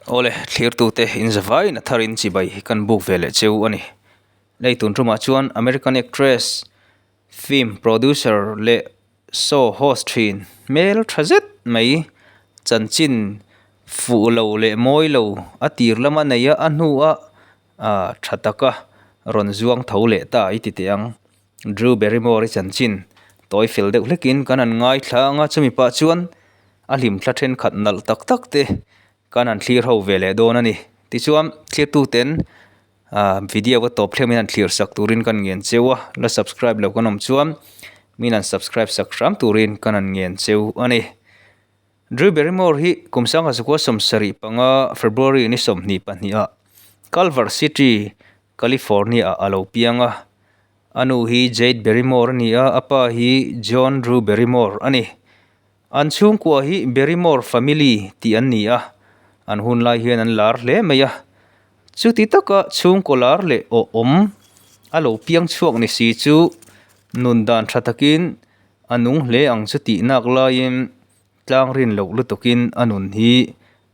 Awle, thlirtute inzavaiin a tharin chibai hi kan buk ve leh cheu a ni. Lei tun tumah chuan American actress, film producer leh show host thin hmel tha zet mai chanchin fuh lo leh mawi lo a tir lama nei a, a hnua tha taka rawn zuang tho leh ta i ti teh ang. Drew Barrymore i chanchin tawi fel deuh hlekin kan han ngaithla ang a, chumi pah chuan a hlimthla thenkhat nalh tak tak te kan han thlir ho ve leh dawn a ni. Tichuan thlirtuten ah video ka tawp thleng min han thlir sak turin kan ngen cheu a, la subscribe lo kan awm chuan min han subscribe sak hram turin kan han ngen cheu a ni. Drew Barrymore hi kum sangha zakua 75 February ni 22 ah Culver City, California ah a lo piang a. A nu hi Jade Barrymore a ni a, a pa hi John Drew Barrymore a ni. An chhungkua hi Barrymore family tih an ni a, an hun lai hian an lar hle mai a. Chuti taka chhungkaw lar leh awhawm a lo piang chhuak ni si chu nun dan tha takin a nung hle ang chu tih nak laiin tlang rin loh lutukin a nun hi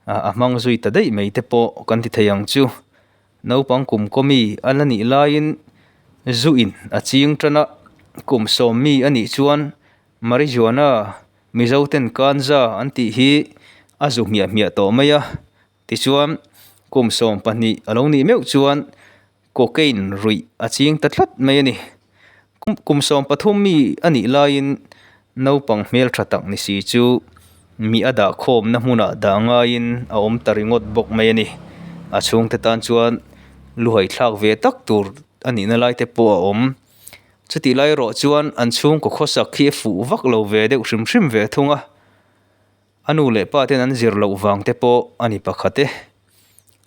a hmang zui ta daih mai te pawh kan ti thei ang chu. Naupang kum kaw mi a la nih laiin zu in a ching tan a, kum sawm mi a nih chuan marijuana Mizo ten kanza an tih hi a zu hmiah hmiah tawh mai a. Tichuan kum 12 a lo nih meuh chuan cocaine ruih a ching ta tlat mai a ni. Kum 13 mi a nih laiin naupang hmeltha tak ni si chu mi a dah khawmna hmunah dah ngaiin a awm ta ringawt bawk mai a ni. A chhungte tan chuan luhai thlak ve tak tur a nihna lai te pawh a awm. Chutih lai erawh chuan an chhungkaw khawsak hi a fuh vak lo ve deuh hrim hrim ve thung a. A nu leh pa ten an zir loh vang te pawh a ni pakhat e.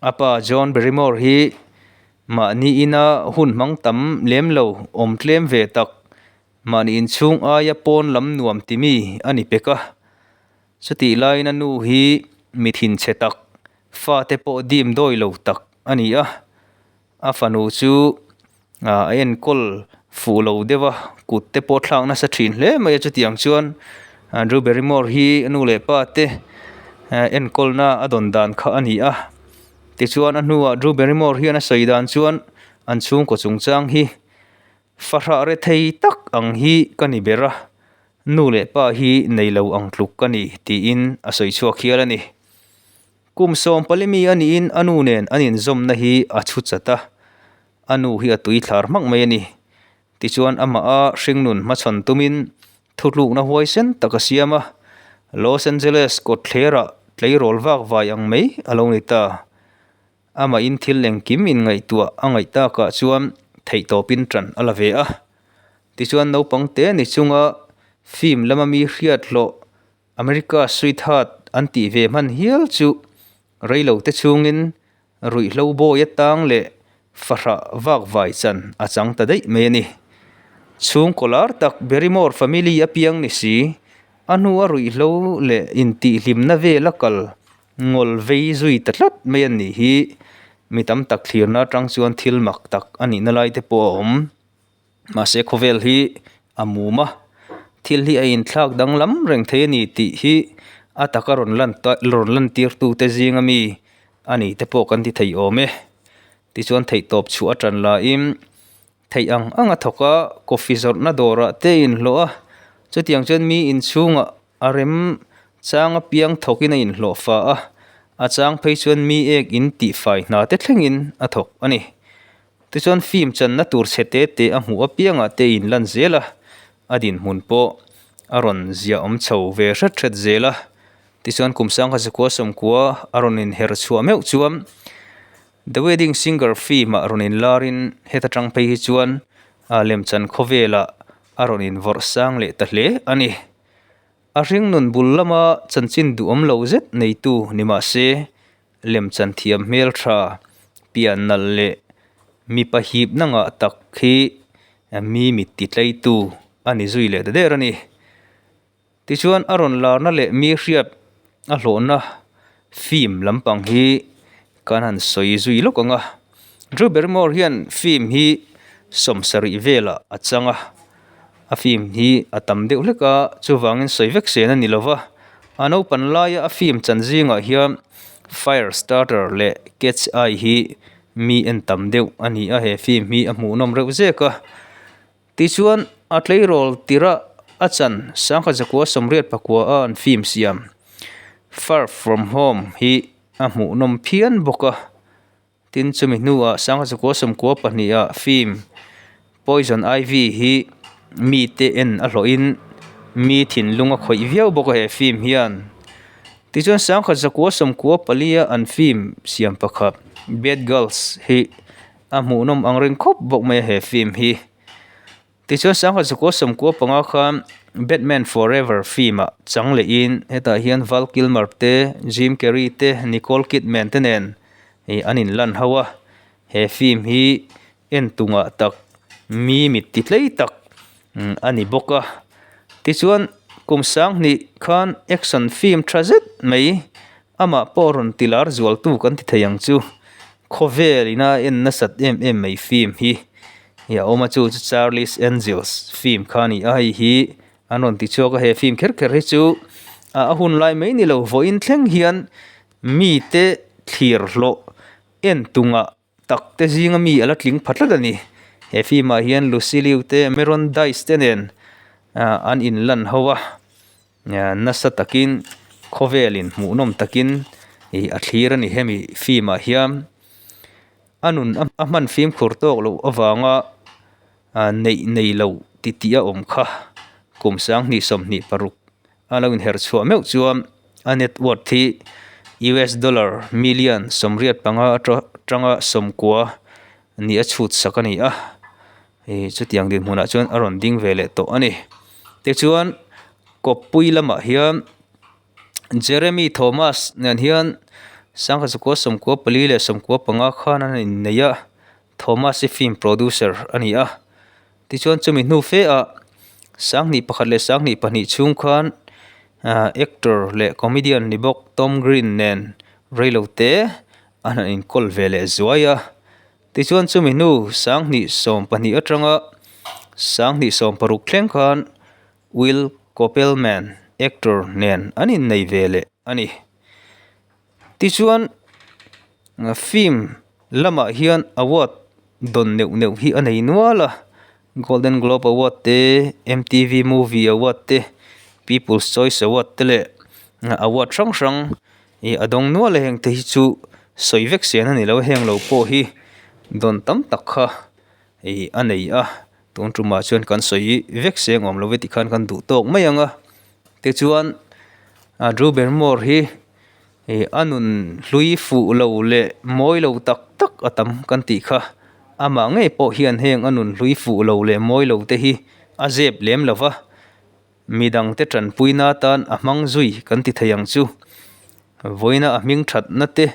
A pa John Barrymore hi mahni ina hun hmang tam lem lo awm tlem ve tak, mahni inchhung aia pawn lam nuam ti mi a ni pek a. Chutih laiin a nu hi mi thinchhe tak, fate pawh dim dawi lo tak a ni a. A fanu chu a enkawl fuh lo deuh a, kut te pawh thlak nasa thin hle mai a, chutiang chuan Drew Barrymore hi a nu leh pa te enkawlna a dawn dan kha a ni a. Tichuan a hnuah Drew Barrymore hian a sawi dan chuan an chhungkaw chungchang hi fahrah rethei tak ang hi ka ni ber a, nu leh pa hi nei lo ang tluk ka ni tiin a sawi chhuak hial a ni. Kum 14 mi a niin a nu nen an inzawmna hi a chhu chat a, a nu hi a tui thlar hmak mai a ni. Tichuan amah a hringnun hmachhawn tumin thutlukna huaisen tak a siam a, Los Angeles kawtthlerah tleirawl vak vai ang mai a lo ni ta. Amahin thil engkim inngaihtuah a ngaih takah chuan theihtawpin ṭan a la ve a. Tichuan naupang te ni chunga film lama mi hriat hlawh America Sweetheart an tih ve hman hial chu reilo te chungin ruihhlo bawi atang leh fahrah vak vai chan a chang ta daih mai a ni. Chhungkaw lar tak Barrymore family a piang ni si, a hnu a ruihhlo leh intihhlimna vel a kal ngawl vei zui ta tlat mai a nih hi mi tam tak thlirna atang chuan thil mak tak a nihna lai te pawh a awm. Mahse khawvel hi a mum a, thil hi a inthlak danglam reng thei a ni tih hi a taka rawn lan rawn lan tirtu te zinga mi a ni te pawh kan ti thei awm e. Tichuan theihtawp chhuah a tan laiin theih ang ang a thawk a, coffee zawrhna dawrah te a inhlawh a, chutiang chuan mi inchhungah a rem chang apiang thawkin a inhlawh fa a, a chang phei chuan mi ek in tihfai hna te thlengin a thawk a ni. Tichuan film channa tur chhe te te a hmuh apiangah te in lan zel a, a dinhmun pawh a rawn ziah awm chho ve hret hret zel a. Tichuan kum sangha zakua sawmkua a rawn inher chhuah meuh chuan The Wedding Singer film ah rawn inlarin heta tang phei hi chuan lemchan khawvelah a rawn invawrh sang leh ta hle a ni. A hringnun bul lama chanchin duhawm lo zet neitu ni mah se Lemchan thiam hmeltha pian nalh leh mipa hipna ngah tak hi mi mit ti tleitu a ni zui leh ta der a ni. Tichuan a rawn larna leh mi hriat a hlawhna film lampang hi kan han sawi zui lawk ang a. Drew Barrymore hian film hi 70 velah a chang a, a film hi a tam deuh hlek a, chuvangin sawi vek sen a ni lova. A naupan laia a film chan zingah hian. Firestarter leh Cat's Eye hi mi en tam deuh a ni a, he film hi a hmuhnawm reuh zek a. Tichuan, a tleirawl tirah a chan sangkhat zakua sawmriat pakua a an film siam Far From Home hi a hmuhnawm phian bawk a. Tin, chumi hnuah sangkhat zakua sawmkua pahniha film Poison Ivy hi mite en a hlawhin mi thinlung a khawih viau bawk a he film hian. Tichuan, sangkhat zakua sawmkua palia an film siam pakhat Bad Girls hi A hmuhnawm ang reng khawp bawk mai a he film hi. Tichuan sangkhat zakua sawmkua panga khan Batman Forever film ah chang leh in hetah hian Val Kilmer te, Jim Carrey te, Nicole Kidman te nen ih an in lan ho a. He film hi en tungah tak mi mit ti tlei tak a ni bawk a. Tichuan kum sanghnih khan action film tha zet mai amah pawh rawn ti lar zualtu kan ti thei ang chu. Khawvel ina en nasat em em mai film hi hi a awm a chu chu Charlie's Angels film kha a ni a hei hi an rawn ti chhuak a he film kher kher hi chu a hun lai mai ni lo vawiin thleng hian mite thlir hlawh en tungah tak te zinga mi a la tling pha tlat a ni he film ah hian Lucy Liu te Meron Dice te nen an inlan ho a. Nasa takin khawvelin hmuhnawm takin ih a thlir a ni hemi film ah hian a nun a hman fimkhur tawk loh avanga neih nei lo ti tih a awm kha kum sanghnih sawmhnih paruk a lo inher chhuah meuh chuan a net worth hi US dollar million 85 atanga 90 ni a chhut sak a ni a Hei chutiang dinhmunah chuan a rawn ding ve leh tawh a ni. Tichuan kawppui lamah hian Jeremy Thomas nen hian sangha zakua sawmkua pali leh sawmkua panga khan an innei a, Thomas hi film producer a ni a. Tichuan chumi hnu fe ah sanghnih pakhat leh sanghnih pahnih chhung khan ah actor leh comedian ni bawk Tom Green nen reilote an han inkawl ve leh zuai a. Tichuan chumi hnu 2012 atanga 2016 thleng khan Will Kopelman, actor, nen an innei ve leh a ni. Tichuan film lamah hian award dawn neuh neuh hi a nei nual a, Golden Globe Award te, MTV Movie Award te, People's Choice Award te leh award hrang hrang Ih a dawng nual a heng te hi chu sawi vek sian a ni lo heng lo pawh hi dawn tam tak kha ih a nei a tun tumah chuan kan sawi vek seng awm lo ve tikhan kan duh tawk mai ang a tichuan a Drew Barrymore hi ih a nun hlui fuh lo leh mawi lo tak tak a tam kan tih kha amah ngei pawh hian heng a nun hlui fuh lo leh mawi lo te hi a zep lem lo va. Midangte tanpuina atan a hmang zui kan ti thei ang chu. Vawiina a hming thatna te,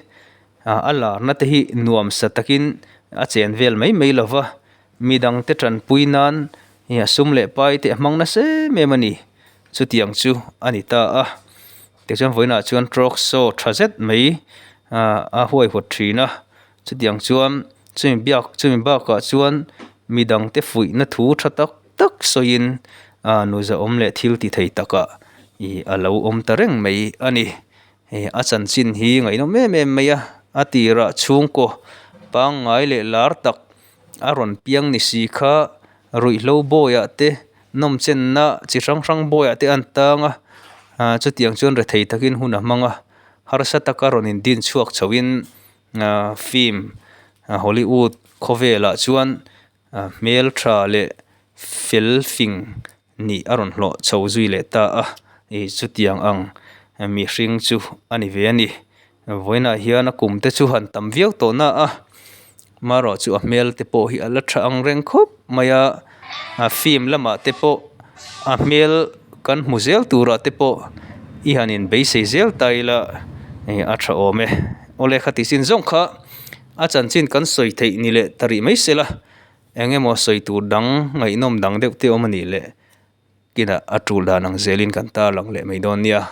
a larna te hi nuamsa takin a chen vel mai mai lo va, midangte tanpui nan a sum leh pai te a hmang nasa em em a ni. Chutiang chu a ni ta a. Tichuan vawiinah chuan talk show tha zet mai a huaihawt thin a. Chutiang chuan chumi biak chumi bakah chuan midangte fuihna thu tha tak tak sawiin a nuzawm leh thil ti thei takah ih a lo awm ta reng mai a ni. Hei a chanchin hi ngaihnawm em em mai a, a tirah chhungkaw pangngai leh lar tak a rawn piang ni si kha ruihhlo bawiah te nawmchenna chi hrang hrang bawiah te an tang a, chutiang chuan rethei takin hun a hmang a, harsa taka rawn indin chhuak chhoin Film Hollywood khawvelah chuan hmeltha leh fel fing nih a rawn hlawh chho zui leh ta a, ih chutiang ang mihring chu a ni ve a ni. Vawiinah hian a kum te chu han tam viau tawh na a, marawh chu a hmel te pawh hi a la tha ang reng khawp mai a, film lamah te pawh a hmel kan hmu zel turah te pawh i han in beisei zel ta ila a tha awm e. Awle khati sin zawng kha a chanchin kan sawi theih ni leh ta rih mai sela eng emaw sawi tur dang ngaihnawm dang deuh te awm a nih leh kinah a tul dan ang zelin kan tarlang leh mai dawn nia.